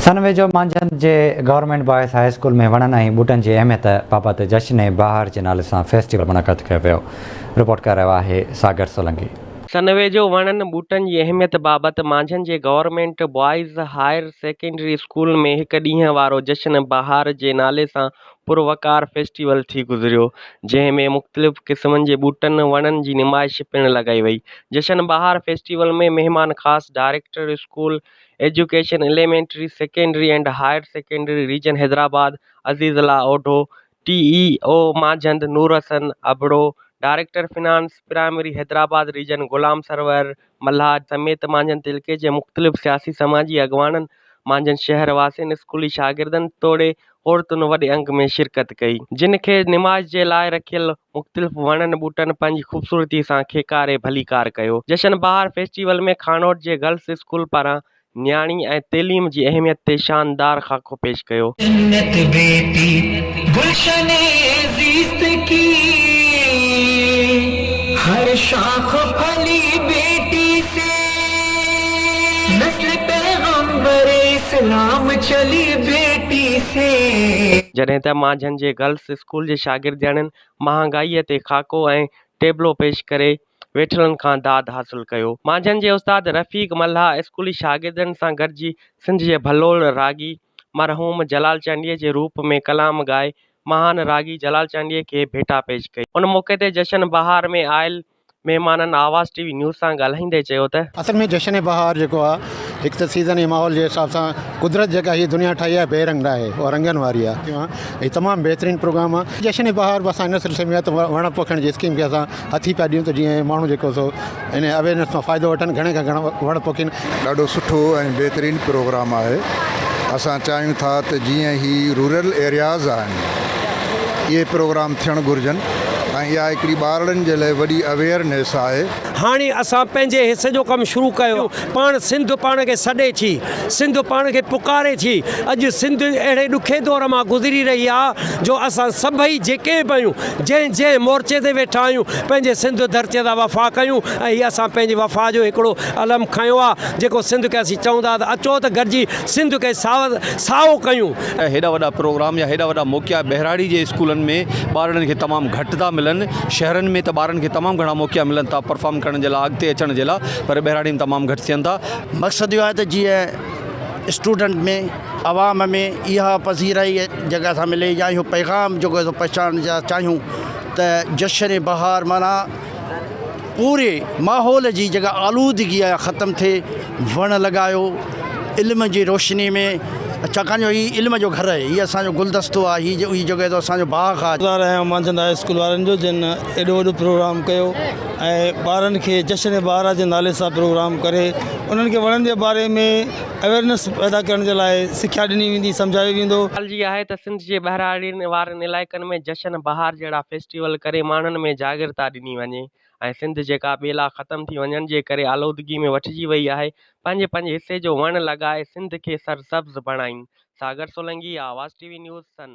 سن ويجهو مانجهند جي گورنمينٽ بوائز هاء اسڪول ۾ وڻن ۽ ٻوٽن جي اهميت بابت جشن بهار جي نالي سان فيسٽيول منعقد ڪيو ويو، رپورٽ ڪري رهيو آهي ساگر سولنگي. سن ويجهو وڻن ٻوٽن جي اهميت بابت مانجهند جي government boys higher secondary school ۾ هڪ ڏينهن وارو جشن بهار جي نالي سان پروقار فيسٽيول ٿي گذريو، جنهن ۾ مختلف قسمن جي ٻوٽن وڻن جي نمائش پڻ لڳائي وئي. جشن بهار فيسٽيول ۾ مهمان خاص director school education elementary, secondary and higher secondary region Hyderabad Aziz Ullah Odho, T E O Manjhand Noor Hassan Abro, director finance primary Hyderabad region Ghulam Sarwar Mallah سميت مانجهند تعلقي جي مختلف سياسي سماجي اڳواڻن، مانجهند شهر واسين، اسڪولي شاگردن توڙي عورتن وڏي انگ ۾ شرڪت ڪئي. جن کي نمائش جي لاء رکيل مختلف وڻن ٻوٽن پنهنجي خوبصورتي سان کيڪاري ڀليڪار ڪيو. جشن بهار فيسٽيول ۾ خانوٽ جي گرلس اسڪول پاران نياڻي ۽ تعليم جي اهميت تي شاندار خاڪو پيش ڪيو. جنت بيٽي گلشن زيست ڪي هر شاخ ڦلي بيٽي سي نسل پيغمبر اسلام چلي بيٽي سي. جڏهن ته مانجهند جي گرلس اسڪول جي شاگردياڻين مهانگائيء تي خاڪو ۽ ٽيبلو پيش ڪري ويٺلن کان داد حاصل ڪيو. مانجهند جي استاد رفيق ملاح اسڪولي شاگردن سان گڏجي سنڌ جي ڀلوڙ راڳي مرحوم جلال چانڊيي جي روپ ۾ ڪلام ڳائي مهان راڳي جلال چانڊيي کي ڀيٽا پيش ڪئي. ان موقعي تي جشن بهار ۾ آيل مهمانن آواز ٽي وي نيوز سان ڳالهائيندي چيو ته. اصل ۾ جشن بهار جيڪو آ هڪ ته سيزن ۽ ماحول جي حساب سان قدرت جيڪا هي دنيا ٺاهي آهي بي رنگ ناهي اها رنگن واري آ هي تمام بهترين پروگرام آ جشن بهار به اسان ان سلسلي ۾ آ ته وڻ پوکڻ جي اسڪيم کي اسان هٿي پيا ڏيون ته جيئن ماڻهو جيڪو سو ان اويرنس مان فائدو وٺن گهڻي کان گهڻا وڻ پوکين. ڏاڍو سٺو ۽ بهترين پروگرام آهي اسان چاهيون ٿا ته جيئن هي رورل ايرياز آهن اهي پروگرام ٿيڻ گهرجن ۽ اها هڪڙي ٻارڙن جي لاء وڏي اويئرنيس آهي. هاڻي اسان پنهنجي حصي جو ڪم شروع ڪيو. پاڻ سنڌ پاڻ کي سڏي ٿي، سنڌ پاڻ کي پڪاري ٿي. اڄ سنڌ اهڙي ڏکي دور مان گذري رهي آ جو اسان سڀئي جيڪي به آهيون، جنهن جنهن مورچي تي ويٺا آهيون، پنهنجي سنڌ ڌرتيء سان وفا ڪيون ۽ هي اسان پنهنجي وفا جو هڪڙو علم کنيو آ، جيڪو سنڌ کي اسين چئون ٿا ته اچو ته گڏجي سنڌ کي سائو ڪيون. هيڏا وڏا پروگرام يا هيڏا وڏا موقعا ٻهراڙي جي اسڪولن ۾ ٻارڙن کي تمام گهٽ ٿا ملن شهرن ۾ ته ٻارن کي تمام گهڻا موقعا ملن ٿا پرفارم ڪرڻ جي لاء اڳتي اچڻ جي لاء پر ٻهراڙي ۾ تمام گهٽ ٿين ٿا. مقصد اهو آهي ته جيئن اسٽوڊنٽ ۾ عوام ۾ اها پذيرائي جيڪا اسان ملي يا اهو پيغام جيڪو اسان پهچائڻ چاهيون ته جشن بهار معنيٰ پوري ماحول جي جيڪا آلودگي آهي ختم ٿئي وڻ لڳايو علم جي روشني ۾ ڇاڪاڻ جو هي علم جو گهر آهي هي اسان جو گلدستو آهي هي هي جيڪو آهي اسان جو باغ آهي. گذار آهيان مانجهند هاء اسڪول وارن جو جن ايڏو وڏو پروگرام ڪيو ۽ ٻارن کي جشن بهار جي نالي سان پروگرام ڪري انهن کي وڻن جي باري ۾ اويرنس پيدا ڪرڻ جي لاء سکيا ڏني ويندي سمجهايو ويندو. ڳالهه جي آهي ته سنڌ جي ٻهراڙين وارن علائقن ۾ جشن بهار جهڙا فيسٽيول ڪري ماڻهن ۾ جاڳرتا ڏني وڃي ۽ سنڌ جيڪا ٻيلا ختم ٿي وڃڻ جي ڪري آلودگي ۾ وٺجي وئي آهي، پنهنجي پنهنجي حصي جو وڻ لڳائي سنڌ کي سرسبز بڻائين. Sagar Solangi, Awaz T V news, Sindh.